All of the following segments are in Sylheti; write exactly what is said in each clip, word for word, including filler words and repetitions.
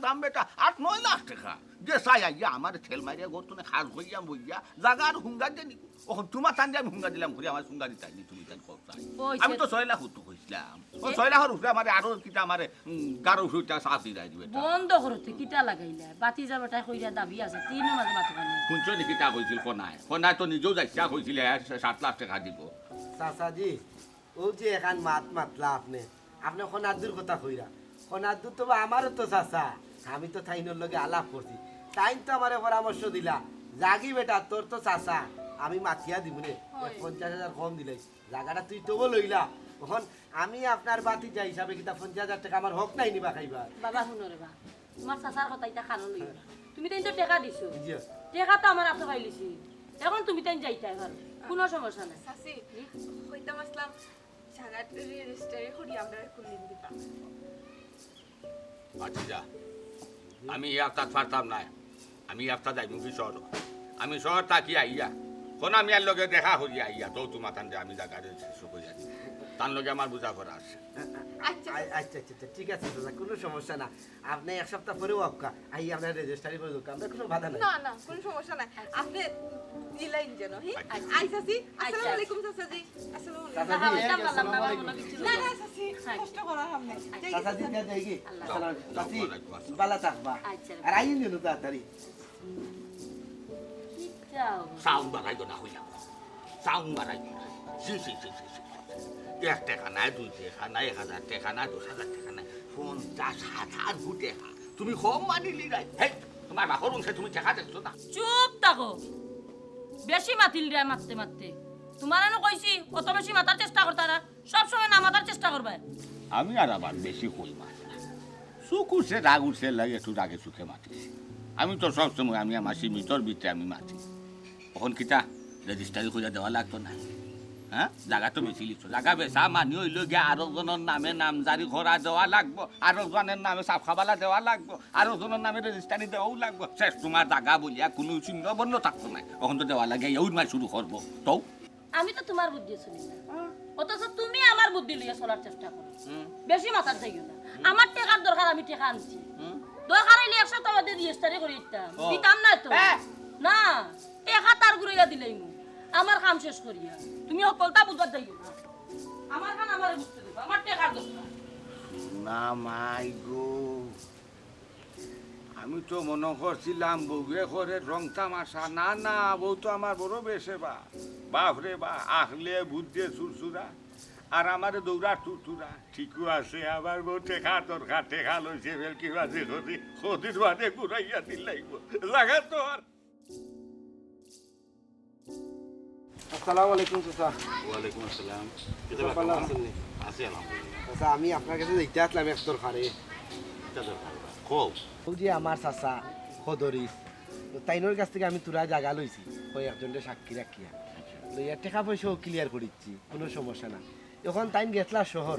দাম বেটা আট নয় লাখ টেকা। যে চাই আইয়া আমারে তেল মারিয়া গর্তনে খাস করিয়া বইয়া জাগার হুঙ্গা দেনি। অখন তুমার তানরে আমি হুঙ্গা দিলাম করি, আমার হুঙ্গা দিতায় নি তুমি তান কও চাই। ওই আমি সে তো ছয় লাখ উঠতে কইছিলাম। ও এ? ছয় লাখর উপরে আমারে আরো কিতা আমারে, উম, গারো উঠে চাপ দিয়ে দিবে। বন্ধ করো তে, কিতা লাগাইলা? বাতি যাবে তাই কইরা দাবি আছে, তিন মাঝে মাথা পানি। হুনছো নি কিতা কইছিল কনায়? কনায় তো নিজেও যাইছা কইছিলে, এ, সাত লাখ টেকা দিব। চাচাজি, ও যে এখান মাত মাতলা আপনে, আপনে কনাদ্দুর কথা কইরা। কনাদ্দুর তো বা আমারও তো চাচা, আমি তো তাইনর লগে আলাপ করছি। তাইন তো আমারে পরামর্শ দিলা, "যাগি বেটা, তোর তো চাচা, আমি মাতিয়া দিমু নে, হয়। পঞ্চাশ হাজার কম দিলাই।" জাগাটা তুই তবু লইলা। অখন আমি আপনার ভাতিজা হিসাবে কিতা পঞ্চাশ হাজার টেকা আমার হক নাই নি বা খাইবার? বাবা, হুনো রে বা, তুমার চাচার কথা ইতা কানো লইও না। তুমি তাইন তো টেকা দিছো, জি। টেকা তো আমার আতো পাইলিছি, অখন তুমি তাইন যাইতায় পারো, কুনু সমস্যা নাই। চাচি, জি? কইতাম আসলাম, জাগার রেজিস্টারি করি আমরা কুনদিন দিবা? আচ্ছা, যা। আমি ই হাপ্তাত পারতাম নায়। আমি ই হাপ্তাত যাইমু কি শহর। আমি শহর থাকি আইয়া, কনা মিয়ার লগে দেখা করি আইয়া, তো তুমার তানরে আমি জাগারে শেষ করিয়া দিই। তান লগে আমার বুঝাপড়া আছে। আচ্ছা, আ-, আচ্ছা, আচ্ছা, আচ্ছা, ঠিক আছে চাচা, কুনু সমস্যা না। আপনে এক হাপ্তা পরেউ আউক্কা, আইয়া আপনার রেজিস্টারি করি দেউক্কা, আমরা কুনু বাধা নাই। না, না, কুনু সমস্যা নাই। আপনে দিলাইন যেন, হি? আচ্ছা। আই চাচি, আসসালামু আলাইকুম চাচাজি। আসসালামু আলাইকুম। চাচাজি, না, না, আসসালামু আলাইকুম। চাচি, আচ্ছা। কষ্ট করার সামনে। আচ্ছা। যাই চাচাজি, চাচা। যাই, যাই কি? আল্লাহ। আসসালামু আলাইকুম। চাচি, ওয়ালাইকুম আসসালাম। বালা থাকবা। আচ্ছা। আর আইন যেন তাড়াতাড়ি। কিতা অবস্থা? সাউন্ড বাড়াইও না, হইয়া। সাউন্ড বাড়াইও না। ছি, ছি, ছি, ছি, ছি। এক টেকা নাই, দুই টেকা নাই, এক হাজার টেকা নাই, দশ হাজার টেকা নাই, পঞ্চাশ হাজার গু টেকা। তুমি কম মানিলি নাই। হেই, তুমার বাপর বংশে তুমি টেকা দেখছো না? চুপ থাকো। বেশি মাতিল রে মাততে মাততে। তুমারে না কইছি, অত বেশি মাতার চেষ্টা করতায় না। সব সময় না মাতার চেষ্টা করবায়। আমি আর আবার বেশি কই মাত না। চুক উঠছে, রাগ উঠছে, লাগে একটু রাগে চুকে মাতিছি। আমি তো সব সময় আমি আমার সীমিতর ভিতরে আমি মাতি। অখন কিতা রেজিস্টারি করিয়া দেওয়া লাগতো না? হ্যাঁ, জাগা তো বেচিলিছো। জাগা বেচা মানি অইলো গিয়া আরক জনর নামে নামজারি করা দেওয়া লাগবো, আরক জনর নামে ছাপখাবালা দেওয়া লাগবো, আরক জনর নামে রেজিস্টারি দেওয়াও লাগবো। শেষ, তুমার জাগা বলিয়া কুনু চিহ্ন বর্ণ থাকতো নায়। অখন তো দেওয়া লাগে, ইউর মাই শুরু করবো। তো আমি তো তুমার বুদ্ধি শুনি না, অথচ তুমি আমার বুদ্ধি লইয়া চলার চেষ্টা করো। হুম। বেশি মাতাত যাইও না। আমার টেকার দরকার, আমি টেকা আনছি। হুম। দরকার অইলে এক হাপ্তা বাদে রেজিস্টারি করি দিতাম। ও। দিতাম না তো। এ! না, টেকা তার ঘুরাইয়া দিলাইমু। আমার কাম শেষ করিয়া। তুমি হকলতা বুঝাত যাইও না। আমার কাম আমারে বুঝতে দিবা। আমার টেকার দরকার। না মাই গো। আমি তো মনো করছিলাম বউয়ে করে রং তামাশা। না, না, বউ তো আমার বড় বেশে বা। বাপ রে বা, আখলে বুদ্ধে চুরচুরা, আর আমারে দৌড়ার তুরতুরা। ঠিকও আছে, আমার বউ টেকা দরকার, টেকা লইছে, ভেলকি বাজি করি, কদিন বাদে ঘুরাইয়া দিলাইবো। জাগা তো আর আসসালামু আলাইকুম চাচা। ওয়ালাইকুম আসসালাম। কিতা চাচা, বাবা, ভালা কেমন আছইন নি? আছি আলহামদুলিল্লাহ। চাচা, আমি আপনার কাছে যাইতে আসলাম এক দরকারে। কিতা দরকার বা? কও। অউ যে আমার চাচা খদরিস, তো তাইনর কাছ থাকি আমি থুড়া জাগা লইছি, কয় একজনরে সাক্ষী রাখিয়া। আচ্ছা। লইয়া টেকা পয়সাও ক্লিয়ার করিচ্ছি, কুনু সমস্যা না। অখন তাইন গেছলা শহর,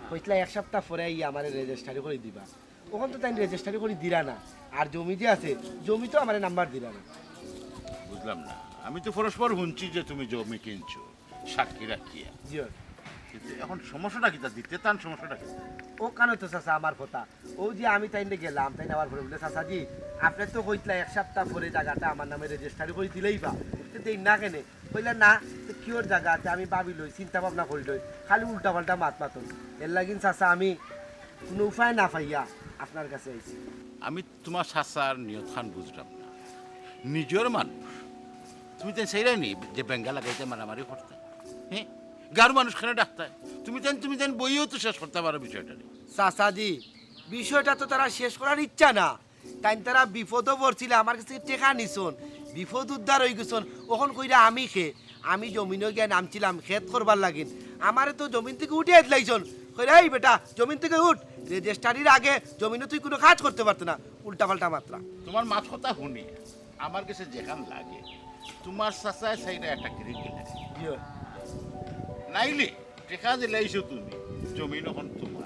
কইছলা এক হাপ্তা পরে আইয়া আমারে রেজিস্টারি করি দিবা। অখন তো তাইন রেজিস্টারি করি দিরা না, আর জমি যে আছে, জমি তো আমারে নাম্বার দিরা না। বুঝলাম না, আমি তো পরস্পর হুনছি যে তুমি জমি কিনছো সাক্ষী রাখিয়া। জি অয়। কিন্তু অখন সমস্যাটা কিতা? দিতে তান সমস্যাটা কিতা? অউ কানো তো চাচা আমার কথা, অউ যে আমি তাইনরে গেলাম, তাইন আবার পরে বুলে, "চাচাজি, আপনে তো কইতলা এক হাপ্তা পরে জাগাটা আমার নামে রেজিস্টারি করি দিলাইবা, তে দেইন না কেনে?" কইলা, "না, তে কিওর জাগা? তে আমি ভাবি লই, চিন্তা ভাবনা করি লই, খালি উল্টা পাল্টা মাত মাতইন।" এরলাগিন চাচা আমি কুনু উপায় না পাইয়া আপনার কাছে আইছি। আমি তুমার চাচার নিয়তখান বুঝলাম না। নিজর মানুষ, তুমি তাইন চাইরায় নি যে বেঙ্গা লাগাইতে মারামারি করতা? হ্যাঁ, গাঁওর মানুষ কেনে ডাকতায়? তুমি তাইন, তুমি তাইন বইয়াউ তো শেষ করতা পারো বিষয়টারে। চাচাজি, বিষয়টা তো তারা শেষ করার ইচ্ছা না। তাইন তারা বিপদো পড়ছিলা, আমার কাছে টেকা নিছইন, বিপদ উদ্ধার অইগেছইন। অখন কইরা আমি কে? আমি জমিনো গিয়া নামছিলাম খেত করবার লাগিন, আমারে তো জমিন থাকি উঠাইয়া দিলাইছইন। কইরা, "এই বেটা, জমিন থাকি উঠ, রেজিস্টারির আগে জমিনো তুই কুনু কাজ করতে পারতে না।" উল্টা পাল্টা মাতরা। তুমার মাত কথা হুনি, আমার গেছে যেখান লাগে, তুমার চাচায় চাইরায় একটা গিরিগি লাগে। ইয়ে। নাইলে টেকা দিলাইছো তুমি, জমিন অখন তুমার,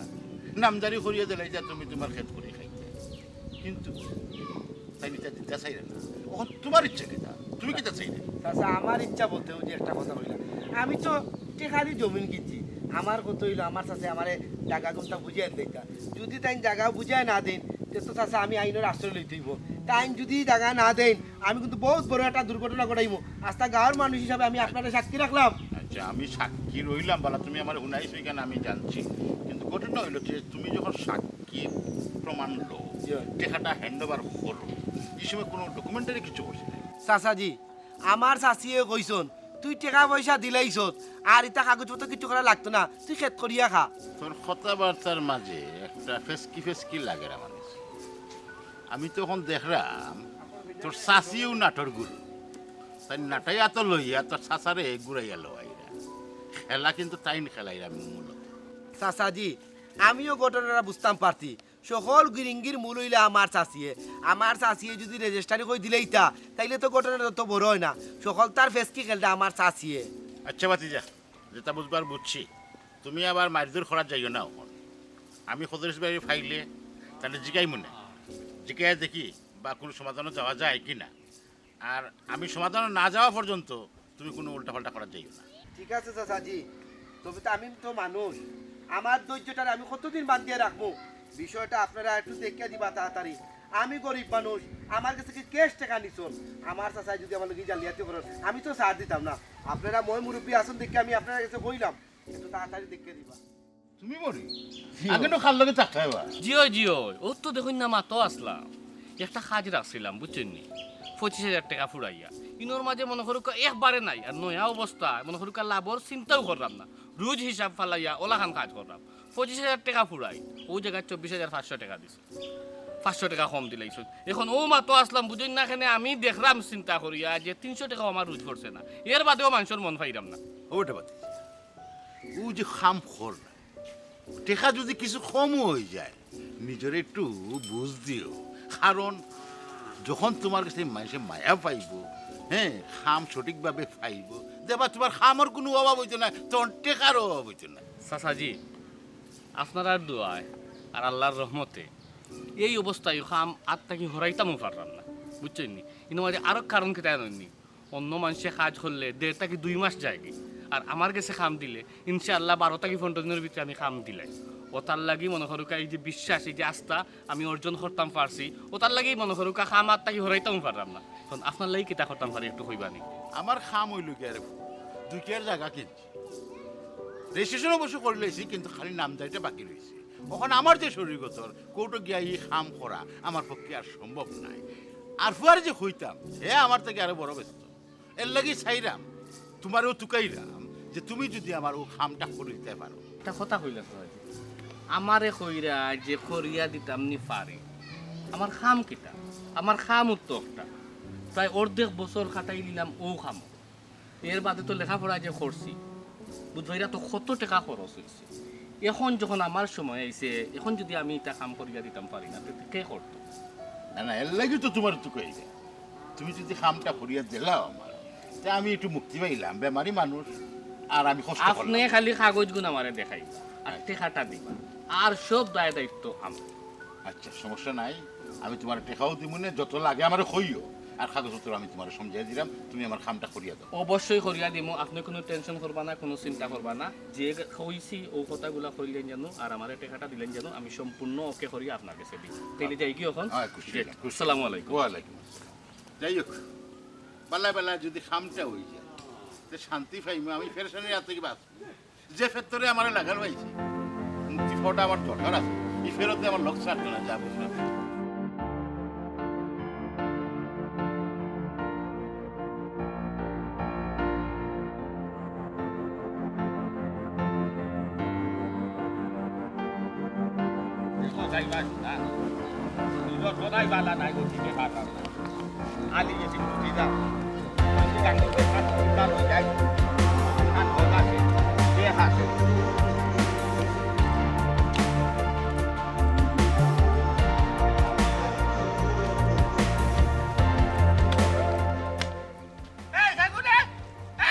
নামজারি করিয়া দিলাইছো তুমি তুমার খেত করি খাইতে। কিন্তু তাইন ইতা দিতা চাইরা না। অখন তুমার ইচ্ছা কিতা? তুমি কিতা চাইরায়? চাচা, আমার ইচ্ছা বলতে অউ যে একটা কথা কইলাম, আমি তো টেকা দি জমিন কিনছি। আমার কথা অইলো, আমার চাচায় আমারে জাগা কুনটা বুঝাইয়া দিতা। যুদি তাইন জাগা বুঝাইয়া না দেইন, তে তো চাচা, আমি আইনর আশ্রয় লইতে অইবো। তে আইন যুদি জাগা না দেইন, আমি কিন্তু বউত বড় একটা দুর্ঘটনা ঘটাইমু। আস্তা গাঁওর মানুষ হিসাবে আমি আপনারে সাক্ষী রাখলাম। আচ্ছা, আমি সাক্ষী রইলাম, বালা তুমি আমারে হুনাইছো ইখান আমি জানছি, কিন্তু ঘটনা অইলো যে তুমি যখন সাক্ষীর প্রমাণ লও, জি। টেকাটা হ্যান্ড ওভার করো, ই সময় কুনু ডকুমেন্টারি কিছু করছো না? চাচাজি, আমার চাচিয়ে কইছইন, তুই টেকা পয়সা দিলাইছস, আর ইতা কাগজপত্র কিচ্ছু করা লাগতো না, তুই খেত করিয়া খা। তোর কথাবার্তার মাঝে একটা ফেসকি ফেসকি লাগের আমার। আমি তো অখন দেখরাম তোর চাচিও নাটর গুরু, তাইন নাটাইয়া তো লইয়া তোর চাচারে ঘুরাইয়া লওয়াইরা। খেলা কিন্তু তাইন খেলাইরা মূলত। চাচাজি, আমিও ঘটনাটা বুঝতাম পারছি। সকল গিরিঙ্গির মূল অইলা আমার চাচিয়ে। আমার চাচিয়ে যুদি রেজিস্টারি করি দিলাইতা, তাইলে তো ঘটনাটা তো বড় অয় না। সকলতার ফেসকি খেলটা আমার চাচিয়ে। আচ্ছা ভাতিজা, যেটা বুঝবার বুঝছি, তুমি আবার মারধর করাত যাইও না অখন। আমি খদরিস ভাইরে পাইলে তারে জিগাইমুনে, জিগাইয়া দেখি বা কুনু সমাধানো যাওয়া যায় কি না। আর আমি সমাধানো না যাওয়া পর্যন্ত তুমি কুনু উল্টাপাল্টা করাত যাইও না। ঠিক আছে চাচাজি, তবে তো আমি তো মানুষ, আমার ধৈর্যটারে আমি কতদিন বান্ধিয়া রাখমু? বিষয়টা আপনারা একটু দেখিয়া দিবা তাড়াতাড়ি। আমি গরিব মানুষ, আমার গেছে কি ক্যাশ টেকা নিছইন? আমার চাচায় যুদি আমার লগে জালিয়াতি করইন, আমি তো ছাড় দিতাম না। আপনারা ময় মুরব্বি আছইন দেখিয়া আমি আপনারার গেছে কইলাম, একটু তাড়াতাড়ি দেখিয়া দিবা। তুমি মরি? জি আগে অয়। নু কার লগে থাকতায় বা? জি অয়, জি অয়। অউ তো দেখইন না, মাতো আছলাম। একটা কাজ রাখছিলাম, বুঝছইন নি? পঁচিশ হাজার টেকা ফুরাইয়া। ইনোর মাঝে মনো করউক্কা একবারে নাই। আর নয়া অবস্থা, মনো করউক্কা লাভর চিন্তাও কররাম না। রুজ হিসাব ফালাইয়া অলাখান কাজ কররাম। পঁচিশ হাজার টেকা ফুরাই, অউ জাগাত চব্বিশ হাজার পাঁচশো টেকা দিছে। পাঁচশো টেকা কম দিলাইছইন। অখন অউ মাতো আছলাম, বুঝইন না কেনে, আমি দেখরাম চিন্তা করিয়া যে তিনশো টেকাও আমার রুজ পড়ছে না। এর বাদেও মানষর মন পাইরাম না। ও বেটা বাদ দে। অউ যে কাম কররায়, টেকা যুদি কিছু কমও অইযায়, নিজরে একটু বুঝ দিও। কারণ যখন তুমার গেছে মানষে মায়া পাইবো, হ্যাঁ, কাম সঠিকভাবে পাইবো, দেখবা তুমার কামর কুনু অভাব অইতো নায়, তখন টেকারও অভাব অইতো নায়। চাচাজি, আপনারার দোয়ায় আর আল্লার রহমতে এই অবস্থায় কাম আত থাকি হরাইতামও পাররাম না, বুঝছইন নি? ইনোর মাঝে আরক কারণ কিতা জানইন নি? অন্য মানষে কাজ করলে দেড় থাকি দুই মাস যায়গি, আর আমার গেছে কাম দিলে ইনশাআল্লাহ বারো থাকি পনরো দিনর ভিতরে আমি কাম দিলাই। অতার লাগি মনো করউক্কা এই যে বিশ্বাস, এই যে আস্থা আমি অর্জন করতাম পারছি, অতার লাগি মনো করউক্কা কাম আত থাকি হরাইতামও পাররাম না। অখন আপনার লাগি কিতা করতাম পারি একটু কইবা নি? আমার কাম অইলো গিয়া রে, দুই কিয়ার জাগা কিনছি, রেজিস্ট্রেশন অবশ্য করিলাইছি, কিন্তু খালি নামজারিটা বাকি রইছে। অখন আমার যে শরীরগতর কোর্টো গিয়া ই কাম করা আমার পক্ষে আর সম্ভব নায়। আর ফুয়ারে যে কইতাম, হে আমার থাকি আরো বড় ব্যস্ত। এরলাগি চাইরাম, তুমারেও তুকাইরাম যে তুমি যুদি আমার অউ কামটা করি দিতায় পারো। একটা কথা কইলা তো আজি, আমারে কইরা যে করিয়া দিতাম নি পারি, আমার কাম কিতা? আমার কামউ তো একটা, প্রায় অর্ধেক বছর কাটাই দিলাম অউ কামো। এর বাদে তো লেখাপড়া যে করছি, বুঝবায়রা তো কত টেকা খরচ অইছে। অখন যখন আমার সময় আইছে, অখন যুদি আমি ইতা কাম করিয়া দিতাম পারি না, তে কে করতো? না, না, এরলাগি তো তুমারে তুকাইরাম। তুমি যুদি কামটা করিয়া দিলাও আমারে, তে আমি একটু মুক্তি পাইলাম, বেমারি মানুষ, আর আমি কষ্ট করলাম। আপনে খালি কাগজগুন আমারে দেখাইবা, আর আচ্ছা। টেকাটা দিবা, আর সব দায় দায়িত্ব আমার। আচ্ছা, সমস্যা নাই, আমি তুমারে টেকাও দিমুনে, যত লাগে আমারে কইও, আর কাগজপত্র আমি তুমারে সমঝাইয়া দিরাম, তুমি আমার কামটা করিয়া দেও। অবশ্যই করিয়া দিমু, আপনে কুনু টেনশন করবা না, কুনু চিন্তা করবা না। যে কইছি অউ কথাগুলা কইলেন যেন, আর আমারে টেকাটা দিলেন যেন, আমি সম্পূর্ণ ওকে করিয়া আপনার গেছে দিমু। তাইলে যাইগি অখন? হ্যাঁ, খুশি হইলাম, খুশি। আসসালামু আলাইকুম। ওয়ালাইকুম আসসালাম। যাই হোক, বালা বালা যুদি কামটা অইযায়, তে শান্তি পাইমু, আমি পেরেশানির আত থাকি বাঁচমু। যে ফেরতরে আমারে লাগাল পাইছে, মুক্তি পাওয়াটা আমার দরকার আছে। ই ফেরতে আমার লগ ছাড়তো না, যা বুঝলাম।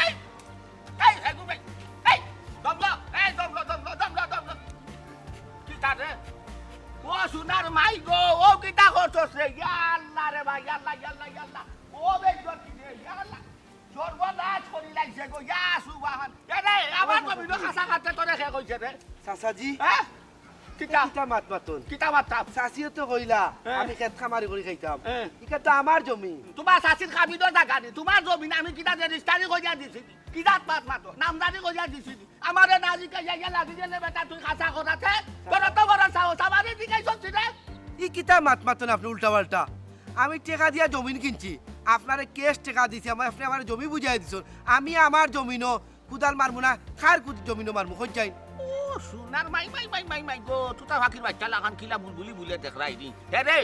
এই, এই, এই, এই, দম ল, এই, দম ল, দম ল, দম ল, দম ল। কিতা রে? ও সোনার মাই গো, ও কিতা করছস রে? ইয়া আল্লাহ রে ভাই, ইয়া আল্লাহ, ইয়া আল্লাহ, ইয়া আল্লাহ। ও বেইজ্জত কি রে? ইয়া আল্লাহ। সর্বনাশ করি লাগছে গো, ইয়া সুবহান। এ রে, আমার জমিনো খাসা খাতে তোরে কে কইছে রে? চাচাজি। হ্যাঁ? কিতা? কিতা মাত মাতইন? কিতা মাততাম? চাচিয়ে তো কইলা, হ্যাঁ। আমি খেত খামারি করি খাইতাম। হ্যাঁ। ইখান তো আমার জমি। তুমার চাচির খাবিদর জাগা নি, তুমার জমি না, আমি কিতা রেজিস্টারি করিয়া দিছি? কিতা মাত মাতো? নামজারি করিয়া দিছি। আমারে না জিকাইয়া ইয়া লাগি গেলে বেটা তুই খাসা কথাতে। তোর তো বড় সাহস, আমারে জিকাইছস রে? ই কিতা মাত মাতইন আপনে উল্টা পাল্টা? আমি টেকা দিয়া জমিন কিনছি, আপনারে ক্যাশ টেকা দিছি, আমি, আপনে আমারে জমি বুঝাই দিছইন। আমি আমার জমিনো কুদাল মারমু না, কার কুদ-, জমিনো মারমু, কই যাই? ও, সোনার মাই, মাই, মাই, মাই, মাই গো, তুতা ফাকির বাইচ্চা লাখান কিলা বুলবুলি বুলে দেখরায় নি। হে রে,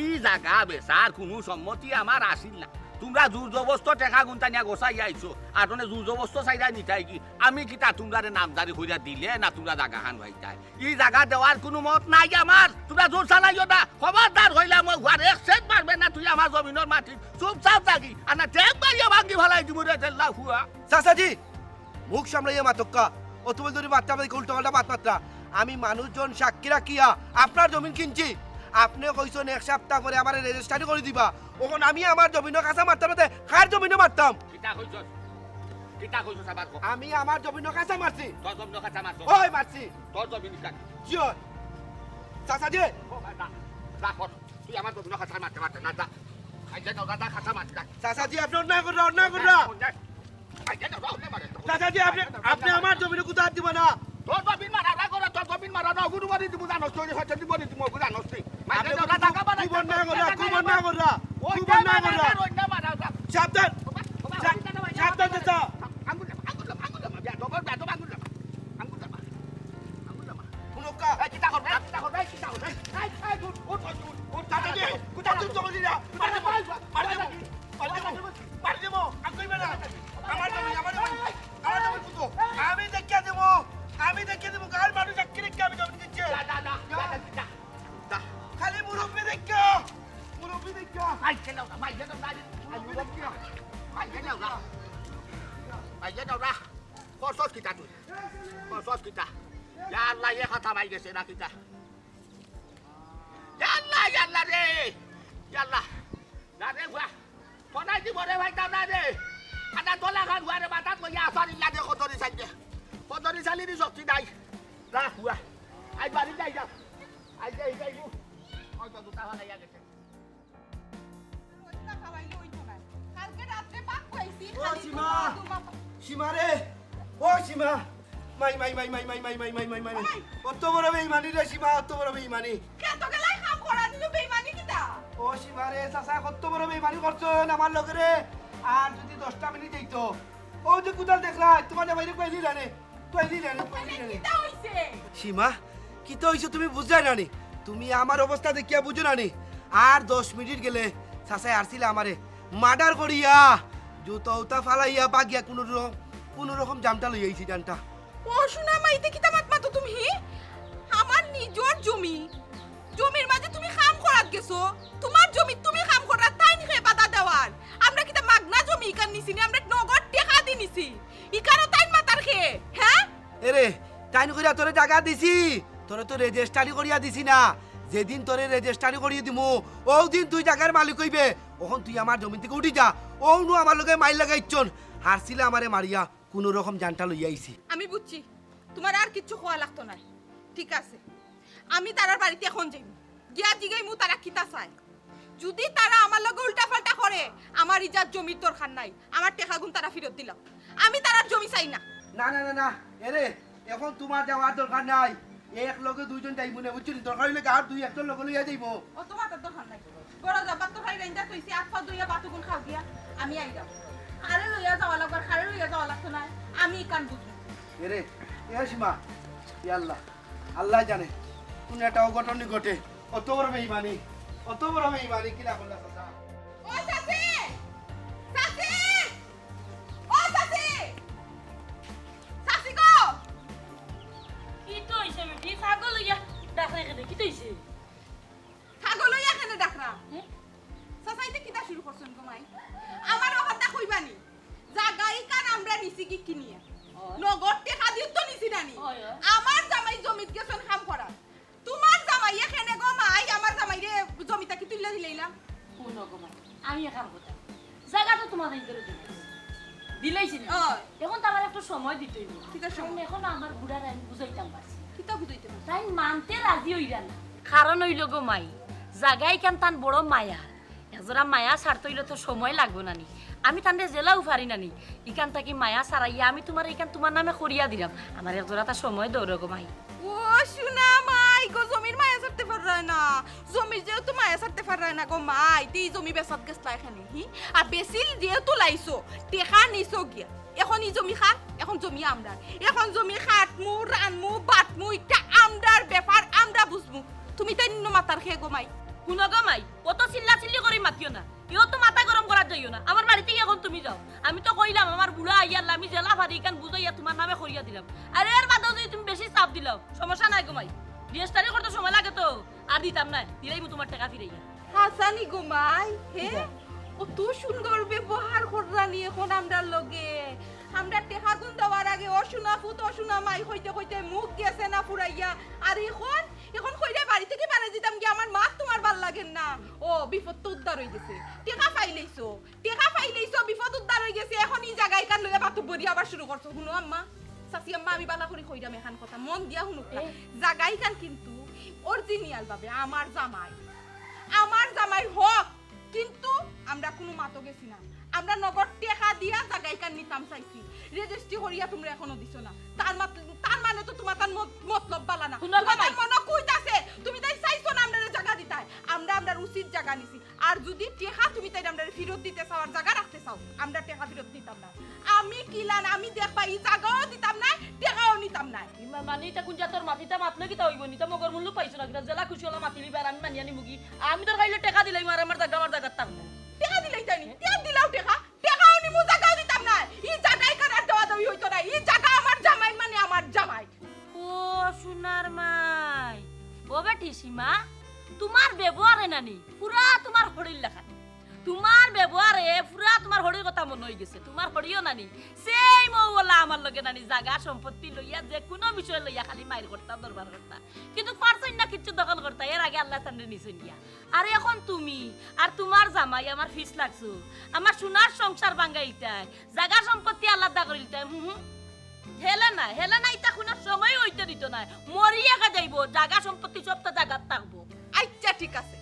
ই জাগা বেচার কুনু সম্মতি আমার আছিল না। তুমরা জোর জবস্ত টেকা গুনতা নিয়া গোছাই আইছো, আর তনে জোর জবস্ত চাইরায় নিতায় কি? আমি কিতা তুমরারে নামজারি করিয়া দিলে না তুমরা জাগাখান পাইতায়? ই জাগা দেওয়ার কুনু মত নাই আমার। তুমরা জোর চালাইও না, খবরদার কইলাম, ওই ঘর এক সেট মারবে না তুই আমার জমিনর মাটি। চুপচাপ থাকি, আর না ঠেক মারিয়া ভাঙ্গি ফালাই দিমু রে, জেল্লা ফুয়া। চাচাজি, মুখ সামলাইয়া মাতউক্কা। অত বড় ধরি মাতরা, আমারে উল্টা পাল্টা মাত মাতরা। আমি মানুষজন সাক্ষী রাখিয়া আপনার জমিন কিনছি। আপনে কইছইন এক সপ্তাহ পরে আমারে রেজিস্টারি করি দিবা। অখন আমি আমার জমিনো খাসা মারতাম না তে কার জমিনো মারতাম? কিতা কইছস? কিতা কইছস আবার ক? আমি আমার জমিনো খাসা মারছি। তোর জমিনো খাসা মারছস? ওই মারছি। তোর জমিন ইখান। জি অয়। চাচাজি। ও, যা, যা, কর। তুই আমার জমিনো খাসা মারতে মারতে না, যা। আইজা যাও, যা, যা, খাসা মারতে যা। চাচাজি, আপনে অন্যায় কররা, অন্যায় কররা। কোন যায়? চাচাজি, আপনে, আপনে আমার জমিনো কুদাল দিবা না। তোর জমিন মারা না করে, তোর জমিন মারা না, অগুর বাড়ি দিমু জানোস তুই, হচ্ছে দিব নি দিমু, অগুর জানোস তুই। আপনে খুব অন্যায় কররা, খুব অন্যায় কররা, খুব অন্যায় কররা। সাবধান, সাবধান চাচা। আঙ্গুল, আঙ্গুল, আঙ্গুল, আঙ্গুল, আঙ্গুল, আঙ্গুল। হুনউক্কা। এই, কিতা করবে? কিতা করবে? কিতা করবে? এই, এই, উঠ, উঠ, উঠ, উঠ, উঠ। চাচাজি, কুদাল তুই জলদি না। মারি দিমু, মারি দিমু, মারি দিমু, মারি দিমু। আর কইবে না। আমার জমি, আমার জমি, আমার জমি কুতো? আমি দেখিয়া দিমু, আমি দেখিয়া দিমু। গাঁওর মানুষ সাক্ষী রেখে আমি জমি দিচ্ছি। যা, যা, যা, যা, যা, যা। যা। খালি মুরব্বি দেখিয়া, মুরব্বি দেখিয়া। মাইকে নাও না, মাইকে নাও না। মুরব্বি দেখিয়া। মাইকে নাও না। মাইকে নাও না। করছস কিতা তুই? করছস কিতা? ইয়া আল্লাহ, এ কথা মাই গেছে না কিতা? ইয়া আল্লাহ, ইয়া আল্লাহ রে! ইয়া আল্লাহ! না রে, হুয়া! ফনাই দিব রে ভাই, দাদা রে! আদা তোলা খান হুয়া রে, মাথাত লইয়া আসার ইল্লা দে, কদরি চাইল দে। কদরি চাইলি নি শক্তি নাই। না, হুয়া! আই বাড়ি যাই যা। আই যাই, যাই গো। হয়তো দুটা ফালাইয়া গেছে। রোজ না খাওয়াইলে অইতো না। কালকে রাত্রে পাক খাইছি, ও খালি সীমা! দুমা পা- সীমা রে! ও সীমা! মাই, মাই, মাই। ওই! অত বড় বেইমানি রে সীমা, অত বড় বেইমানি। খেতো গেলাই কাম করা দিল, বেইমানি কিতা? ও সীমা রে, চাচা কত বড় বেইমানি করছইন আমার লগে রে। আর যদি দশটা মিনিট যাইতো, ও যে কুদাল দেখলা, তুমার জামাইরে কইলি না রে। কইলি না রে, কইলি না রে। কিতা অইছে? সীমা, কিতা অইছে তুমি বুঝরায় না নি? তুমি আমার অবস্থা দেখিয়া বুঝো না নি? আর দশ মিনিট গেলে চাচায় আরছিলা আমারে মার্ডার করিয়া, জুতা উতা ফালাইয়া বাগিয়া কুনু রকম, কুনু রকম জানটা লইয়া আইছি জানটা। ও সোনা মাই, ইতে কিতা মাত মাতো তুমি? আমার নিজর জমি, জমির মাঝে তুমি কাম করাত গেছো, তুমার জমিত তুমি কাম কররায়, তাইন কে বাধা দেওয়ার? আমরা কিতা মাগনা জমি ইখান নিছি নি? আমরা নগদ টেকা দি নিছি। ইখানও তাইন মাতার কে, হ্যাঁ? এরে, তাইন কইরা তোরে জাগা দিছি, তোরে তো রেজিস্টারি করিয়া দিছি না। যেদিন তোরে রেজিস্টারি করিয়া দিমু, অউ দিন তুই জাগার মালিক অইবে। অখন তুই আমার জমিন থাকি উঠি যা। অউ নু আমার লগে মাইর লাগাইছইন, হারছিলা আমারে মারিয়া, কুনু রকম জানটা লইয়া আইছি। আমি বুঝছি, তুমার আর কিচ্ছু কওয়া লাগতো নায়। ঠিক আছে, আমি তারার বাড়িত অখন যাইমু, গিয়া জিগাইমু তারা কিতা চায়। যদি তারা আমার লগে উল্টা পাল্টা করে, আমার ইজার জমির দরকার নাই, আমার টেকাগুন তারা ফিরত দিলাও। আমি তারার জমি চাই না। না, না, না, না, এরে, অখন তুমার যাওয়ার দরকার নাই। এক লগে দুইজন যাইমু নে, বুঝছো নি? দরকার অইলে গাঁওর দুই একজন লগে লইয়া যাইমু। অত মাতার দরকার নাই। ঘরো যাও, ভাত তরকারি রাইন্দা থইছি, আত পাও ধইয়া ভাতগুন খাও গিয়া, আমি আইরাম। কারে লইয়া যাওয়া লাগবো, কারে লইয়া যাওয়া লাগতো নায়, আমি ইখান বুঝমু। এরে, এ সীমা, ইয়া আল্লাহ, আল্লায় জানে, কুনু একটা অঘটন নি ঘটে। অত বড় বেইমানি, অত বড় বেইমানি, কিলা করলা চাচা? ও চাচি! চাচি! ও চাচি! চাচি গো! কিতা অইছে বেটি? পাগল অইয়া ডাকরে কেনে? কিতা অইছে? পাগল অইয়া কেনে ডাকরা? হুম? চাচা, ইতে কিতা শুরু করছইন গো মাই? আমারে অখানতা কইবা নি? জাগা ইখান আমরা নিছি কি কিনিয়া? অয়। নগদ টেকা দিও তো নিছি না নি? অয়, অয়। আমার জামাই জমিত গেছইন কাম করাত। তুমার জামাইয়ে কেনে গো মাই, আমার জামাইরে জমি থাকি তুলিয়া দিলাইলা? হুনো গো মাই, আমি এক কাম করতাম। জাগা তো তুমার এই করে দিলাইছি। দিলাইছি না? অয়। অখন তো আমার একটু সময় দিতে অইবো। কিতা সময়? কারণ অখনো আমার বুড়ারে আমি বুঝাইতাম পারছি না। কিতা বুঝাইতে পারো? তাইন মানতে রাজি অইরা না। কারণ অইলো গো মাই, জাগা ইখান তান বড় মায়া। একজরা মায়া ছাড়তে অইলে তো সময় লাগবো না নি। আমি তানরে জেলাও পারি না নি। ইখান থাকি মায়া ছাড়াইয়া আমি তুমারে ইখান তুমার নামে করিয়া দিলাম। আমার একজরা তা সময় দেও রে গো মাই। ও সোনা মাই গো, জমির মায়া ছাড়তে পাররায় না। জমির যেহেতু মায়া ছাড়তে পাররায় না গো মাই, তে ই জমি বেচাত গেছলায় কেনে, হি? আর বেচিল যেহেতু লাইছো, টেকা নিছো গিয়া। এখন ই জমি কার? এখন জমি আমরার। এখন জমি কাটমু, রানমু, বাটমু, ইটা আমরার ব্যাপার, আমরা বুঝমু। তুমি তাইন ইনো মাতার কে গো মাই? হুনো গো মাই, অত চিল্লাচিল্লি করি মাতিও না। ইও তো মাথা গরম করাত যাইও না। আমার বাড়ি থাকি এখন তুমি যাও। আমি তো কইলাম, আমার বুড়া আইয়ার, আমি জেলা পারি ইখান বুঝাইয়া তুমার নামে করিয়া দিলাম। আর এর বাদেও যদি তুমি বেশি চাপ দিলাও, সমস্যা নাই গো মাই। রেজিস্টারি করতে সময় লাগে তো, আর দিতাম না। দিলাইমু তুমার টেকা ফিরাইয়া। হাছানি গো মাই, হে? কিতা? অত সুন্দর ব্যবহার কররানি এখন আমরার লগে। আমরা টেকাগুন দেওয়ার আগে, "ও সোনা ফুত, ও সোনা মাই" কইতে কইতে মুখ গেছে না ফুরাইয়া। আর এখন, এখন কইরা বাড়ি থাকি বারই যিতাম গিয়া, "আমার মাত তুমার ভালা লাগের না।" ও, বিপদ তো উদ্ধার অইগেছে। টেকা পাইলাইছো, টেকা পাইলাইছো, বিপদ উদ্ধার অইগেছে। এখন ই জাগা ইখান লইয়া মাতব্বরি আবার শুরু করছো। হুনো আম্মা, চাচি আম্মা, আমি ভালা করি কইরাম এখান কথা, মন দিয়া হুনুক্কা। এ? জাগা ইখান কিন্তু original ভাবে আমার জামাইর, আমার জামাইর হক। কিন্তু আমরা কুনু মাতো গেছি না। আমরা নগদ টেকা দিয়া জাগা ইখান নিতাম চাইছি। রেজিস্ট্রি করিয়া তুমরা এখনো দিছো না। তার মাত-, তার মানে তো তুমার তান মত-, মতলব ভালা না। হুনো গো তুমার তান মাই। মনো কইতাছে, তুমি তাইন চাইছো না আমরারে জাগা দিতায়। আমরা আমরার উচিত জাগা নিছি। আর যুদি টেকা তুমি তাইন আমরারে ফিরত দিতে চাও আর জাগা রাখতে চাও, আমরা টেকা ফিরত নিতাম না। আমি কিলান, আমি দেখবা, ই জাগাও দিতাম নায়, টেকাও নিতাম নায়। ইমা-, মানে ইটা কুন জাতর মাত? ইতা মাতলে কিতা অইবো নি? ইতা মগর মুল্লুক পাইছো না কিতা? জেলা খুশি অলা মাতিলিবা আর আমি মানিয়া নিমুগি? আমি দরকার অইলে টেকা দিলাইমু আর আমার জাগা আমার জাগাত থাকবো। টেকা দিলাইতায় নি? টেকা দিলাও টেকা, টেকাও নিমু, জাগাও দিতাম নায়। ই জাগা ইখান আর দেওয়া দেওয়ি অইতো নায়। ই জাগা আমার জামাইর মানে আমার জামাইর। ও সোনার মাই, ও বেটি সীমা, তুমার ব্যবহারে নানি পুরা তুমার হড়ির লাখান। তুমার ব্যবহারে পুরা তুমার হড়ির কথা মনো অইগেছে। তুমার হড়িও নানি, same অউ অলা আমার লগে নানি জাগা সম্পত্তি লইয়া যে কুনু বিষয় লইয়া খালি মাইর করতা, দরবার করতা। কিন্তু পারছইন না কিচ্ছু দখল করতা, এর আগে আল্লায় তানরে নিছইন গিয়া। আর এখন তুমি আর তুমার জামাই আমার ফিছ লাগছো, আমার সোনার সংসার ভাঙ্গাইলতায়, জাগা সম্পত্তি আলাদা করিলতায়। হুম হুম। হেলে না, হেলে না, ইতা কুনু সময় অইতে দিতো নায়। মরি একা যাইবো, জাগা সম্পত্তি সবতা জাগাত থাকবো। আইচ্ছা, ঠিক আছে,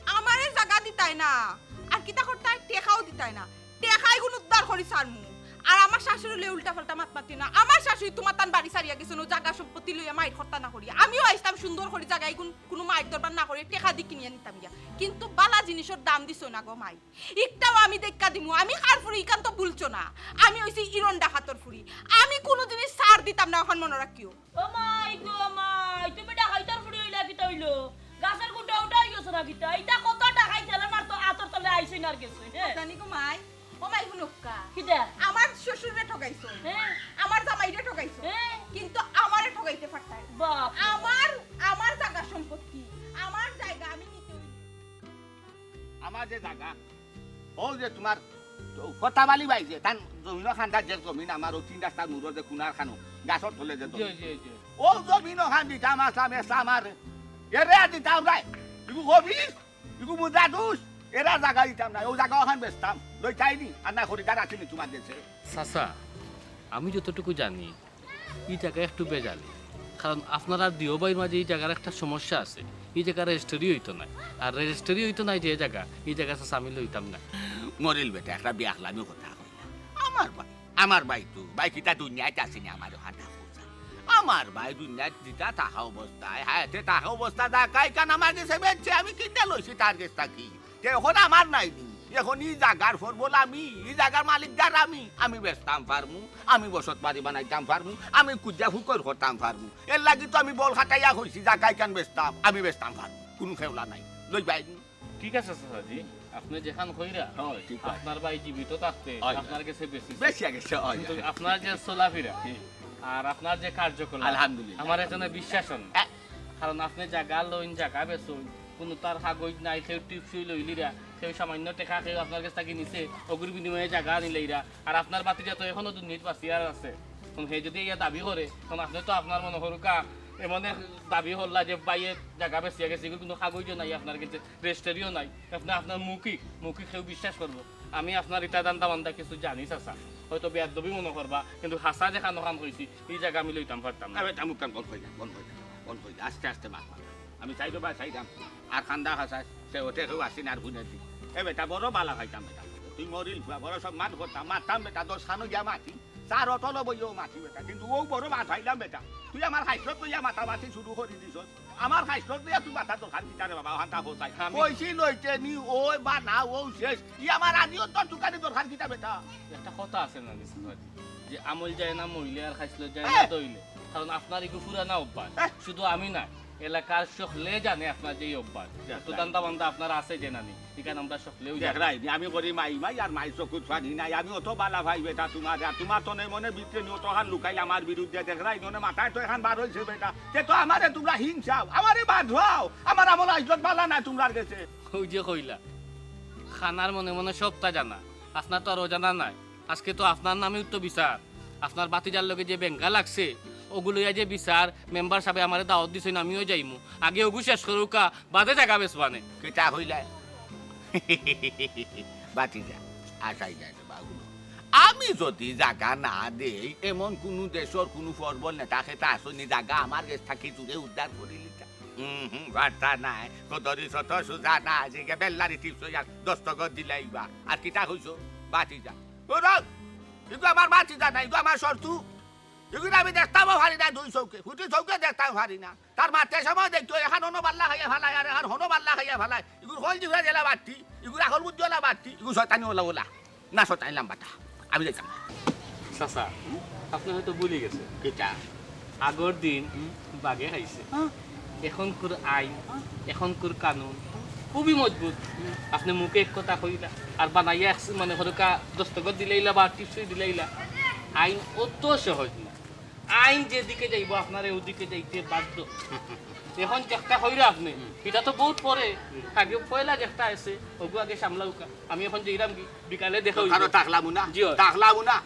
আমারে জাগা দিতায় না, আর কিতা করতায়, টেকাও দিতায় না, টেকাইগুন উদ্ধার করি ছাড়মু। আর আমার শাশুড়ি লইয়া উল্টা পাল্টা মাত মাতিও না। আমার শাশুড়ি তুমার তান বাড়ি ছাড়িয়া গেছইন, অউ জাগা সম্পত্তি লইয়া মাইর করতা না করিয়া। আমিও আইছতাম সুন্দর করি জাগা ইগুন কুনু মাইর দরবার না করিয়া টেকা দি কিনিয়া নিতাম গিয়া। কিন্তু ভালা জিনিসর দাম দিছো না গো মাই। ইকটাও আমি দেইক্কা দিমু, আমি কার ফুড়ি ইখান তো ভুলছো না। আমি অইছি ইরন ডাকাতর ফুড়ি, আমি কুনু জিনিস ছাড় দিতাম না, অখান মনো রাখিও। ও মাই গো মাই, তুমি ডাকাইতর ফুড়ি অইলা কিতা অইলো? গাছর গুটা উটা অইগেছো না কিতা? ইতা কত ডাকাইত হেলে মারতো আতর তলে আইছইন আর গেছইন, হে? জানি গো মাই, ও মাই হুনুক্কা। কিতা? আমার শ্বশুররে ঠগাইছো, হে? আমার জামাইরে ঠগাইছো, হে? কিন্তু আমারে ঠগাইতে পারতায় না। বাপ রে। আমার, আমার জাগা সম্পত্তি, আমার জাগা আমি নিতে অইলে আমার যে জাগা, অউ যে তুমার ফতাব আলী ভাই যে, তান জমিনর কান্দাত যে জমিন আমার, অউ তিন রাস্তার মুড়ো যে কুনার খানো, গাছর তলে যে জমিন। জি, জি, জি। অউ জমিন অখান দিতাম আছলাম, এসলাম আর এরে আর দিতাম নায়। ইগু খবিস, ইগু মুজা দুষ, এরা জাগা দিতাম নায়। অউ জাগা অখান বেচতাম, লইতায় নি, আর না খরিদার আছে নি তুমার দেশে? চাচা, আমি যতটুকু জানি, ই জাগা একটু বেজালি, কারণ আপনারার দিও ভাইর মাঝে ই জাগার একটা সমস্যা আছে। ই জাগা রেজিস্ট্রি অইতো নায়, আর রেজিস্ট্রি অইতো নায় যে জাগা, ই জাগা চাচা আমি লইতাম না। মরিল বেটা, একটা বেআখলামি কথা কইলা। আমার ভাই, আমার ভাই তো, ভাই কিতা দুনিয়াত আছে নি আমার কথা কইছা? আমার ভাই দুনিয়াত যেতা থাকা অবস্থায়, হায়াতে থাকা অবস্থা জাগা ইখান আমার গেছে বেচছে, আমি কিনা লইছি তার গেছ থাকি। তে অখন আমার নায় নি, অখন ই জাগার ফরবল আমি, ই জাগার মালিকদার আমি, আমি বেচতাম পারমু, আমি বসত বাড়ি বানাইতাম পারমু, আমি কুজিয়া ফুকর করতাম পারমু। এর লাগি তো আমি বল খাটাইয়া কইছি জাগা ইখান বেচতাম, আমি বেচতাম পারমু, কুনু খেওলা নাই। লইবায় নি? ঠিক আছে চাচাজি, আপনে যেখান কইরা, অয়, ঠিক আছে। আপনার ভাই জীবিত থাকতে অয়, অয়। আপনার গেছে বেশি বেশি আগে সে অয়। কিন্তু আপনার যে চলাফিরা হুম। আর আপনার যে কার্যকলাপ, আলহামদুলিল্লাহ। আমার এখানে বিশ্বাস অয় না। এ- কারণ আপনে জাগা লইন, জাগা বেচইন, কুনু তার কাগজ নাই, কেউ টিপসই লইলিরা, কেউ সামান্য টেকা কেউ আপনার গেছ থাকি নিছে, অগুর বিনিময়ে জাগা আনিলাইরা, আর আপনার ভাতিজা তো এখনো দুর্নীতি বাঁচিয়া আছে। এখন হে যদি ইয়া দাবি করে, তখন আপনে তো আপনার মনে করুকা এমন এক দাবি করলা যে ভাইয়ে জাগা বেচিয়া গেছে, ইগুর কুনু কাগজও নাই আপনার গেছে, রেজিস্ট্রিও নাই, আপনে আপনার মুখই, মুখই কেউ বিশ্বাস করবো? আমি আপনার ইতা ধান্দা বান্দা কিছু জানি চাচা। হয়তো বেয়াদবি মনো করবা, কিন্তু হাছা যেখান ওখান কইছি, ই জাগা আমি লইতাম পারতাম না। এ বেটা, মুখখান বন্ধ করি যা, বন্ধ করি যা, বন্ধ করি যা, আস্তে আস্তে মাত মাত। আমি চাইরোবায় চাইরাম, আর কান্দা কাছা, সে ওতে কেউ আসি না আর হুনে দি। এ বেটা, বড় বালা পাইতাম বেটা, তুই মরিল ফুয়া, বড় সম্মান করতাম, মাততাম বেটা, দশ খানো গিয়া মাতি, চার অটল বইও মাতি বেটা, কিন্তু ও বড় মাত পাইলাম বেটা, তুই আমার খাইছত লইয়া মাতামাতি শুরু করি দিছস। আমার খাইছত লইয়া তুই মাতার দরকার কিতা রে বাবা, ওখানটা হোক তাই। আমি কইছি লইতে নি, ওই বা না, ও শেষ। ই আমার আদিও তোর দোকানে দরকার কিতা বেটা? একটা কথা আছে না, মিসেস ভাই, যে আমল যায় না মইলে আর খাইছত যায় না হ্যাঁ। দইলে। কারণ আপনার এগু পুরানা অভ্যাস। হ্যাঁ। শুধু আমি না, এলাকার সকলে জানে আপনার যেই অভ্যাস। যাক, তো যাক। ধান্দা বান্দা আপনার আছে যে নানি, এখানে আমরা সকলেও জানি। দেখরায় নি, আমি করি মাই মাই আর মাই চকুত পানি নাই। আমি অত বালা পাই বেটা তোমার, আর তোমার তনে মনে ভিতরে নি অতখান লুকাইল আমার বিরুদ্ধে। দেখরায় নি, অনে মাথায় তো এখান বার হইছে বেটা। তে তো আমারে তোমরা হিংসাও, আমারে বাঁধাও, আমার আমল আইজত বালা নাই তোমরার গেছে। ওই যে কইলা, খানার মনে মনে সবটা জানা, আপনার তো আর অজানা নাই। আজকে তো আপনার নামেউ তো বিচার। আপনার ভাতিজার লগে যে বেঙ্গা লাগছে, ওগু লইয়া যে বিচার, মেম্বার সাবে আমারে দাওয়াত দিছইন, আমিও যাইমু। আগে ওগু শেষ করুক্কা, বাদে জাগা বেচবানে। কিতা কইলায়? ভাতিজা, আশাই যায় না বাবু। আমি যদি জাগা না দেই, এমন কুনু দেশর কুনু ফরবল নেতা খেতা আছইন নি, জাগা আমার গেছ থাকি চুরে উদ্ধার করিলিতা। হুম, হুম, বার্তা নাই। কদরি শত সুজা না, যে গিয়া বেল্লারি টিপস আর দস্তখত দিলাইবা। আর কিতা কইছো? ভাতিজা। ও রাগ! ইগু আমার ভাতিজা না, ইগু আমার শত্রু। ইগুরে আমি দেখতামও পারি না দুই চউখে। ফুটি চউখে দেখতাম পারি না। তার মাতে সময় দেখতো, এখান হনো বাল্লা খাইয়া ফালায়, আর এখান হনো বাল্লা খাইয়া ফালায়। ইগুর কল জিভা দিলা বাড়তি, ইগুর আকল বুদ্ধি ওলা বাড়তি, ইগু শয়তানি ওলা ওলা। না শয়তানি লাম্বাটা। আমি যাইতাম। চাচা, আপনি হয়তো ভুলি গেছেন। কিতা? আগর দিন হুম। বাঘে খাইছে। হ্যাঁ। এখনকুর আইন, হ্যাঁ। এখনকুর কানুন খুবই মজবুত। হুম। আপনি মুখে এক কথা কইলা, আর বানাইয়া এক মানে হরকা দস্তখত দিলাইলা বা টিপসই দিলাইলা। আইন অত সহজ না। আইন যেদিকে যাইবো, আপনারে ওদিকে যাইতে বাধ্য। এখন যেটা কইরা আপনি, হুম। এটা তো বহুত পরে। হুম। আগে পয়লা যেটা আছে, ওগু আগে সামলাউক্কা। আমি এখন যাইরাম কি, বিকালে দেখা অইবো। কারো থাকলাম না? জি, অয়। থাকলাম না?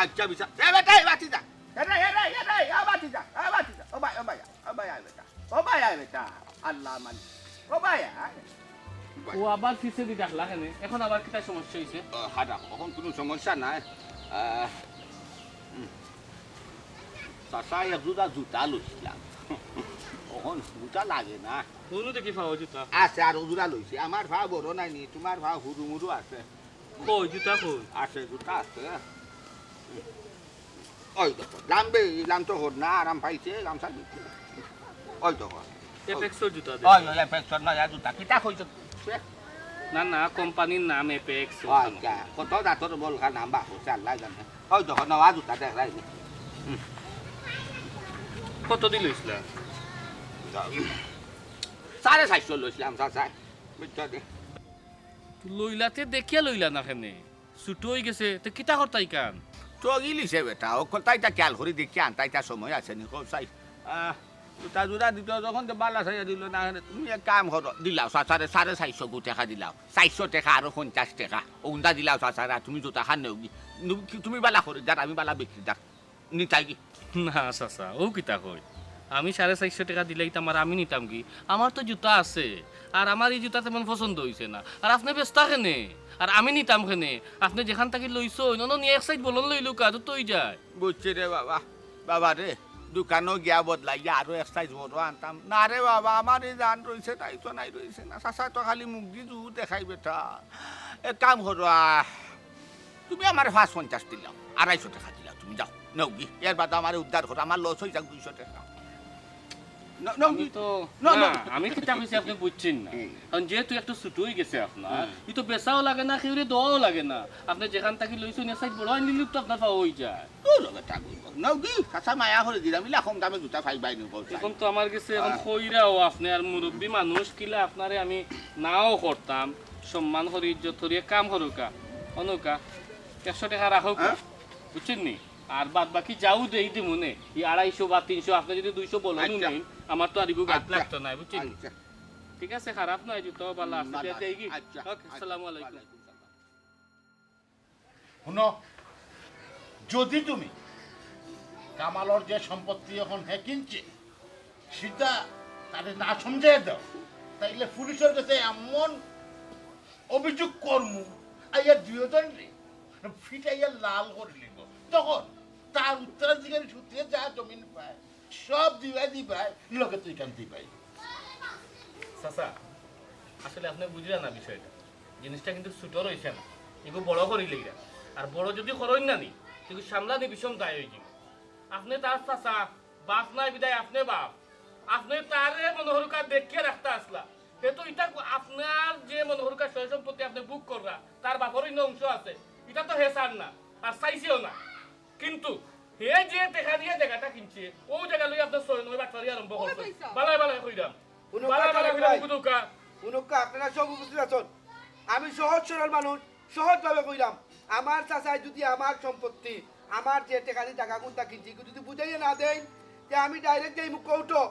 আচ্ছা, বিচার। এ বেটা, এ বাতি যা। এ রে, এ রে, এ রে, এ বাতি যা, এ বাতি যা। ও ভাই, ও ভাই, ও ভাই, আয় বেটা। ও ভাই, আয় বেটা। আল্লাহ মালিক। ও ভাই, আয়। ও আবার পিছে দি ডাকলা কেনে? এখন আবার কিতা সমস্যা হইছে? ও, হাঁটা, এখন কোনো সমস্যা নাই। আহ, হুম। চাচা, এক জোড়া জুতা লইছিলাম। এখন জুতা লাগে না। হুনো দেখি পাও জুতা। আছে, আর জোড়া লইছি। আমার পা বড় নাই নি, তোমার পা হুরু মুরু আছে। কই, জুতা কই? আছে, জুতা আছে। ওই দেখো, লাম্বে, লাম তো হর না, আরাম পাইছে, গামছা দিতে। ওই দেখো। এপেক্সর জুতা দে। ওই, ওই, এপেক্সর নয়া জুতা। কিতা কইছো? না, না, কোম্পানির নাম এপেক্স। ওই, যা, কত জাতর বল খা নাম বা হচ্ছে, আল্লাহ জানে। ওই দেখো, নয়া জুতা দেখ, রাইনি। কত দি লইছিলা? সাড়ে চারশো লইছিলাম, চাচা। বুঝছো নি? লইলাতে দেখিয়া লইলা না কেনে? ছুটো অই গেছে, তে কিতা করতায় ইখান? ঠগিলিছে বেটা, অকল তাইতা খেয়াল করি দেখি আন, তাইতা সময় আছে নি, কও চাই। আহ, জুতা জুড়া দিত যখন তো বালা চাইয়া দিল না, তুমি এক কাম করো, দিলাও চাচারে সাড়ে চারশো গু টেকা দিলাও, চারশো টেকা আরো পঞ্চাশ টেকা, অগুনতা দিলাও চাচারে, আর তুমি জুতা খান নেওগি, নু-, কি-, তুমি বালা খরিদ্দার, আমি বালা বিক্রিদার। নিতাই কি? না চাচা, অউ কিতা কইন? আমি সাড়ে চারশো টেকা দিলাইতাম আর আমি নিতাম কি? আমার তো জুতা আছে, আর আমার ই জুতা তেমন পছন্দ অইছে না। আর আপনে বেচতা কেনে? আর আমি নিতাম কেনে? আপনে যেখান থাকি লইছইন, অনো নিয়া এক সাইজ বলন লইলউক্কা, তো অই যায়। বুঝছি রে বাবা। বাবা রে, দোকানো গিয়া বদলাইয়া আরো এক সাইজ বড় আনতাম। না রে বাবা, আমার ই জান রইছে, তাই তো নাই রইছে না। চাচা তো খালি মুখ দি জুর দেখাই বেটা। এক কাম করো, আহ, তুমি আমারে পাঁচ পঞ্চাশ দিলাও, আড়াইশো টেকা দিলাও, তুমি যাও, নেওগি। এর বাদে আমারে উদ্ধার করো, আমার লস অই যাক দুইশো টেকা। ন-, নেওগি। আমি তো, না, না, না। আমি কিতা কইছি আপনে বুঝছইন না। হুম। কারণ যেহেতু একটু ছুটো অই গেছে আপনার, হুম। ই তো বেচাও লাগে না, কেউরে দেওয়াও লাগে না। আপনে যেখান থাকি লইছইন, এক সাইজ বড় আনলিলেউ তো আপনার পাওয়া অই যায়। দূর হবে, তা বুঝবো। নেওগি, চাচা মায়া করি দিলাম, ইলা কম দামে জুতা পাইবায় নি, কও চাই। এখন তো আমার গেছে এখন আহ। কইরাও আপনে আর মুরব্বি মানুষ, কিলা আপনারে আমি নাও করতাম। সম্মান করি, ইজ্জত করি, এক কাম করউক্কা, অনউক্কা, একশো টেকা রাখউক্কা, হ্যাঁ? বুঝছইন নি? আর বাদ বাকি যাউ দেই দিমুনে, ই আড়াইশো বা তিনশো, আপনে যদি দুইশো বলন আচ্ছা। নেইন, আমার তো আর ইগু গাত আচ্ছা। লাগতো নায়, বুঝছইন নি? আচ্ছা। ঠিক আছে, খারাপ নায়, জুতাও বালা আছে, বালা দিয়া আছে। দেই কি? আচ্ছা, OK, আচ্ছা। আসসালামু আলাইকুম। ওয়ালাইকুম সালাম। হুনো, যদি তুমি কামালর যে সম্পত্তি এখন হে কিনছে, সেটা তারে না সমঝাইয়া দেও, তাইলে পুলিশর গেছে এমন অভিযোগ করমু, আইয়া দুইওজনরে ফিটাইয়া লাল করিলিমু। তখন তার উত্তরাধিকারী সূত্রে যা জমিন পায়, সব দিবায় দিবায়, লগে তুই কান দিবাই। চাচা, আসলে আপনে বুঝরা না বিষয়টা। জিনিসটা কিন্তু ছোট রইছে না, এগু বড় করি লইরা। আর বড় যদি করইন না নি, কিন্তু সামলানি বিষম দায় অই যাইবো। আপনে তার চাচা, বাপ নাই বিদায় আপনে বাপ। আপনে তারে মনে হরুকা দেখিয়া রাখতা আসলা। হে তো ইটা আপনার যে মনে হরুকা সয় সম্পত্তি আপনে ভোগ কররা, তার বাপর ইনো অংশ আছে। ইটা তো হে চার না, আর চাইছেও না। কিন্তু হে যে টেকা দিয়া জাগাটা কিনছে, অউ জাগা লই আপনার ছয় নয় বাটপারি আরম্ভ করছে। ভাই সাহেব। বালায় বালায় কইরাম। হুনুক্কা বালায় বালায় তারেক কইরাম, ভাই। হুনুক্কা। হুনুক্কা, আপনারা সব উপস্থিত আছইন। আমি সহজ সরল মানুষ, সহজভাবে কইরাম। আমার চাচায় যদি আমার সম্পত্তি, আমার যে টেকা দিয়া জাগা কুন্তা কিনছি, ইগু যদি বুঝাইয়া না দেইন, তে আমি direct যাইমু কোর্টো।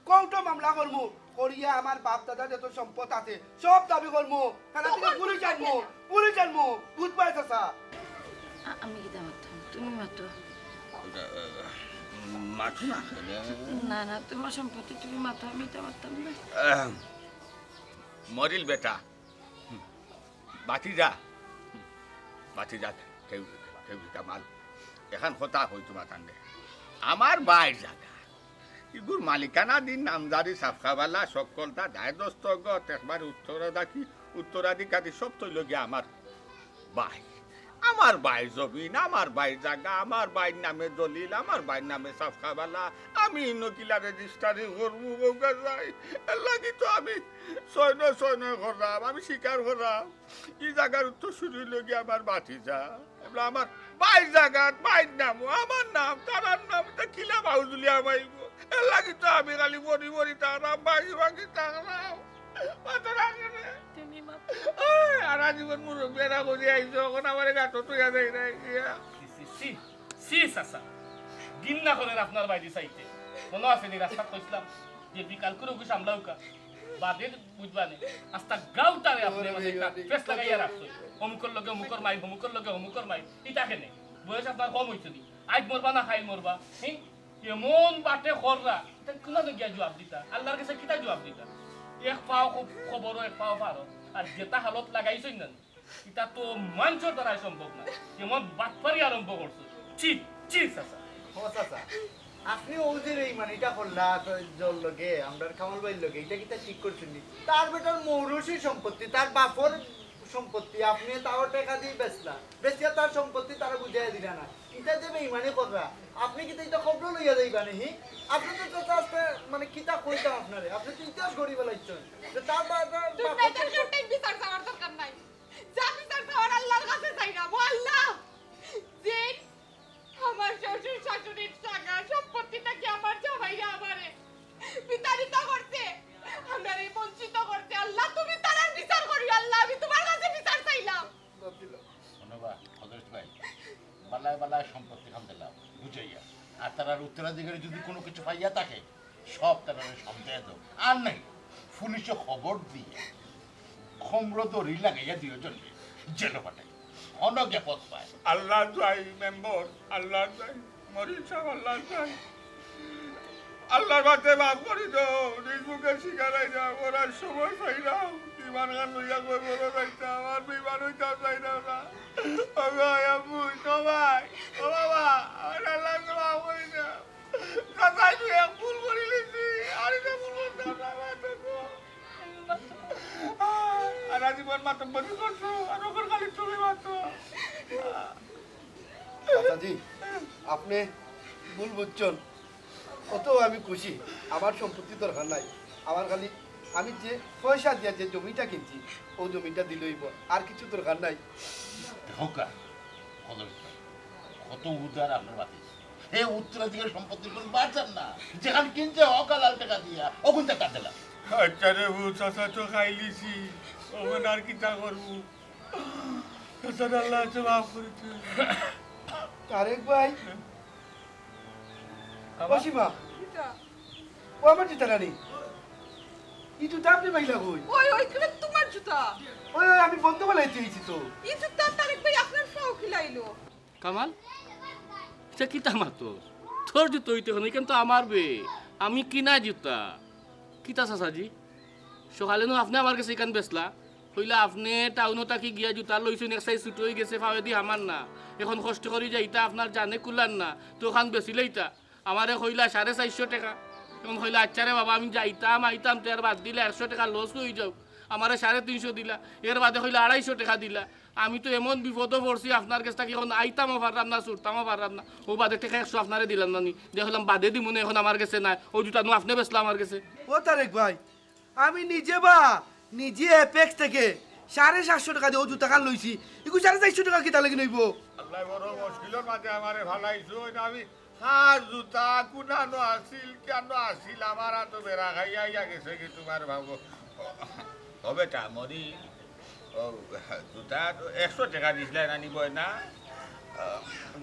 কোর্টো মামলা করমু। করিয়া আমার বাপ দাদা যত সম্পদ আছে, সব দাবি করমু। থানা থেকে পুলিশ আনমু, পুলিশ আনমু। বুঝবায় চাচা? আ-, আমি কিতা মাততাম? তুমি মাতো। ওটা, আহ, মাতো না কেনে? না, না, তুমার সম্পত্তি তুমি মাতো, আমি ইতা মাততাম না। আহ, মরিল বেটা। হুম। বাতিজা। হুম। বাতিজা, কেউ, কেউ কিতা মাল। এখান কথা কই তুমার কান্দে। আমার বাইর জাগা। ইগুর মালিকানা দিন নামজারি সাফকাবালা সকলতা দায় দস্তখত একবার উত্তরাধিকারী, উত্তরাধিকারী সব তৈল গিয়া আমার ভাই। আমার ভাইর জমিন, আমার ভাইর জাগা, আমার ভাইর নামে দলিল, আমার ভাইর নামে সাফকাবালা। আমি ইনো কিলা রেজিস্টারি করমু, বউকা যাই। এর লাগি তো আমি ছয় নয় ছয় নয় করলাম, আমি স্বীকার করলাম। ই জাগার উত্তর শুরু অইল গিয়া আমার বাতিজা। এবলা আমার ভাইর জাগাত, ভাইর নাম, আমার নাম, তারার নাম, ইটা কিলা বাউজুলি আমাইব। এর লাগি তো আমি খালি মরি মরি তারাম, ভাগি ভাগি তারাম। মাতো না কেনে? তুমি মাতো। ওই, আর আজীবন মুরব্বি এরা করি আইছো, এখন আমারে গাতো তুইয়া দেয় নাই গিয়া। ছি, ছি, ছি, ছি, চাচা। ঘিন্না করের আপনার বায়দি চাইতে। মনো আছে নি রাস্তাত কইছলাম যে বিকাল করে ওকে সামলাউকা। বাদে বুঝবা নে। আস্তা গাউটারে আপনে মানে একটা ফেস লাগাইয়া রাখছো। অমুকর লগে অমুকর মাইল, অমুকর লগে অমুকর মাইল। ইটা কেনে? বয়স আপনার কম অইছে নি? আইজ মরবা না কাইল মরবা? হি? এমন বাটে কররা, ইতা কুনানো গিয়া জুয়াব দিতা? আল্লার গেছে কিতা জুয়াব দিতা? এক পাও খ-, খবরও এক পাও পারো। আর যেটা হালত লাগাইছইন না, ইতা তো মানষর দ্বারাই সম্ভব না। এমন বাটপারি আরম্ভ করছো। ছি, ছি, চাচা। ও চাচা, আপনে অউ যে বেইমানিটা করলা, তো জর লগে, আমরার কামাল ভাইর লগে, ইটা কিতা ঠিক করছইন নি? তার বেটার মৌরসি সম্পত্তি, তার বাপর সম্পত্তি, আপনে তাও টেকা দিয়া বেচলা। বেচিয়া তার সম্পত্তি তারে বুঝাইয়া দিলা না। ইটা যে বেইমানি কররা, আপনে কিতা ইতা কবরো লইয়া যাইবা নি? আপনে তো চাচা আস্তা মানে কিতা কইতাম আপনারে, আপনে তো ইতিহাস গড়ি বেলাইছইন। যে তার বা-, তার তুই বাপর তাইলে সম্পত্তি সঠিক বিচার চাওয়ার দরকার নাই। যা বিচার চাওয়ার আল্লার কাছে চাইরাম। ও আল্লা, যে আমার শ্বশুর শাশুড়ির জাগা সম্পত্তি থাকি আমার জামাইরে আমারে বিতাড়িত করছে, আমরারে বঞ্চিত করছে। আল্লা, তুমি তারার বিচার করিও। আল্লা, আমি তুমার কাছে বিচার চাইলাম। হুনো বা, হজরত ভাই, বালায় বালায় সম্পত্তি খান দিলাম, বুঝাইয়া। আর তারার উত্তরাধিকারী যদি কুনু কিছু পাইয়া থাকে, সব তারারে সব দিয়া দেও। আর নাই, পুলিশে খবর দিয়া, খমরো দড়ি লাগাইয়া দিও জনরে, জেলো পাঠাই। অনগে পথ পায়। আল্লা চাই মেম্বর, আল্লা চাই, মরিন সাব, আল্লা চাই। আল্লার বাতে মাফ করি দেও, নিজ মুখে স্বীকার অই যাও, ওরা সময় চাইলাম, ইমান খান লইয়া কই বড় যাইতাম, আর বেইমান অইতাম চাই না ওরা। ও গো, আম্মু, ও ভাই, ও বাবা, আমার আল্লার বাতে মাফ করি দেও। চাচাই তুই এক ভুল করি লিছি, আর ইতা ভুল করতাম না, মা, তো গো। আর আজীবন মাতব্বরি করছো, আর ওপর খালি তুমি মাতো। চাচাজি, আপনে ভুল বুঝছইন। অত আমি খুশি, আমার সম্পত্তি দরকার নাই। আমার খালি আমি যে পয়সা দিয়া যে জমিটা কিনছি, অউ জমিটা দিলেই অইবো, আর কিচ্ছু দরকার নাই। দেখউক্কা, কত, কত উদার আপনার বাতি। হে উত্তরাধিকার সম্পত্তির কুনু বাদ চার না, যেখান কিনছে হক হালাল টেকা দিয়া, অগুনতা তার দিলাম। আচ্ছা রে, ভুল চাচা তো খাইলিছি, অখন আর কিতা করমু? চাচা, আল্লায় তো মাফ করি দিও। তারেক ভাই, বাবা। ও সীমা, কিতা? ও আমার জুতা নানি, ই জুতা আপনে পাইলা কই? ওই, ওই, কিতা তুমার জুতা? ওই, ওই, আমি বন্ধ বানাইতে অইছি তো। ই জুতা তারেক ভাই আপনার পাও কিলা আইলো? কামাল, ইতা কিতা মাতস? তোর জুতা অইতে কেনে, ইখান তো আমার বে, আমি কিনা জুতা। কিতা চাচাজি, সকালে নু আপনে আমার গেছে ইখান বেচলা, কইলা, "আপনে টাউনো থাকি গিয়া জুতা লইছইন, এক সাইজ ছুটো অইগেছে, ফাওয়েদি হামার না। এখন কষ্ট করি যাইতা, আপনার জানে কুলার না, তো অখান বেচিলাইতা।" আমারে কইলা সাড়ে চাইরশো টেকা। এখন কইলা, "আইচ্ছা রে বাবা, আমি যাইতাম আইতাম, তে আর বাদ দিলা, একশো টেকা লস অইযাউক।" আমারে সাড়ে তিনশো দিলা, এর বাদে কইলা আড়াইশো টেকা দিলা। আমি তো এমন বিপদো পড়ছি আপনার গেছ থাকি, এখন আইতামও পাররাম না, ছুটতামও পাররাম না। অউ বাদে টেকা একশো আপনারে দিলাম না নি, দিয়া কইলাম বাদে দিমুনে, এখন আমার গেছে নাই। অউ জুতা নু আপনে বেচলা আমার গেছে। ও তারেক ভাই, আমি নিজে বা, নিজে অ্যাপেক্স থাকি সাড়ে সাতশো টেকা দি অউ জুতাখান লইছি। ইগু সাড়ে চাইরশো টেকা কিতা লাগি অইবো? আল্লায় বড় মুশকিলর মাঝে আমারে ফালাইছইন। আমি কার জুতা কুনানো আছিল, কিয়ানো আছিল, আমার আতো বেড়া খাইয়া আইয়া গেছে কি তুমার বাবু। ও বেটা, মরি, ও জুতা তো একশো টেকা দিছলায় না নি, বয় না?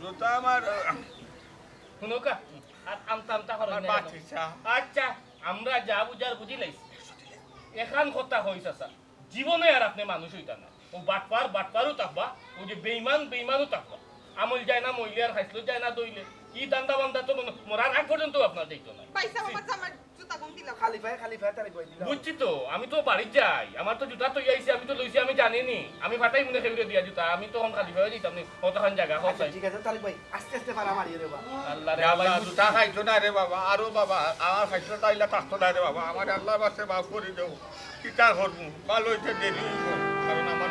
জুতা আমার, হুনউক্কা, আর আমতা আমতা করইন না কেনে? আইচ্ছা, আমরা যা বুঝার বুঝিলাইছি। এখান কথা কইছ চাচা, জীবনে আর আপনে মানুষ অইতা না। অউ বাটপার, বাটপারউ থাকবা, অউ যে বেইমান, বেইমানউ থাকবা। আমল যায় না মইলে আর খাইছলত যায় না দইলে। ই ধান্দা বান্দা তো মনে, মরার আগ পর্যন্ত আপনার যাইতো না। ভাই সাব, আমার জামার জুতা কোন দিলাম? খালি পায়ে, খালি পায়ে তারে কই দিলাম। বুঝছি তো, আমি তো বাড়িত যাই, আমার তো জুতা থইয়া আইছি, আমি তো লইছি, আমি জানি নি। আমি ফাটাইমুনে কেউরে দিয়া জুতা, আমি তো অখন খালি পায়ে যাইতাম নি, কতখান জাগা, আইচ্ছা, ঠিক আছে, তারেক ভাই, আস্তে আস্তে ফাড়া মারিও রে বা। আল্লাহ রে, রে আল্লাহ, আল্লাহ। জুতা খাইতো না রে বাবা, আরো বাবা, আমার খাইতো তাইলা থাকতো না রে বাবা, আমারে আল্লার বাস্তে মাফ করি দেও। কিতা করমু? ভালা অইতে দেরি অইবো, কারণ আমার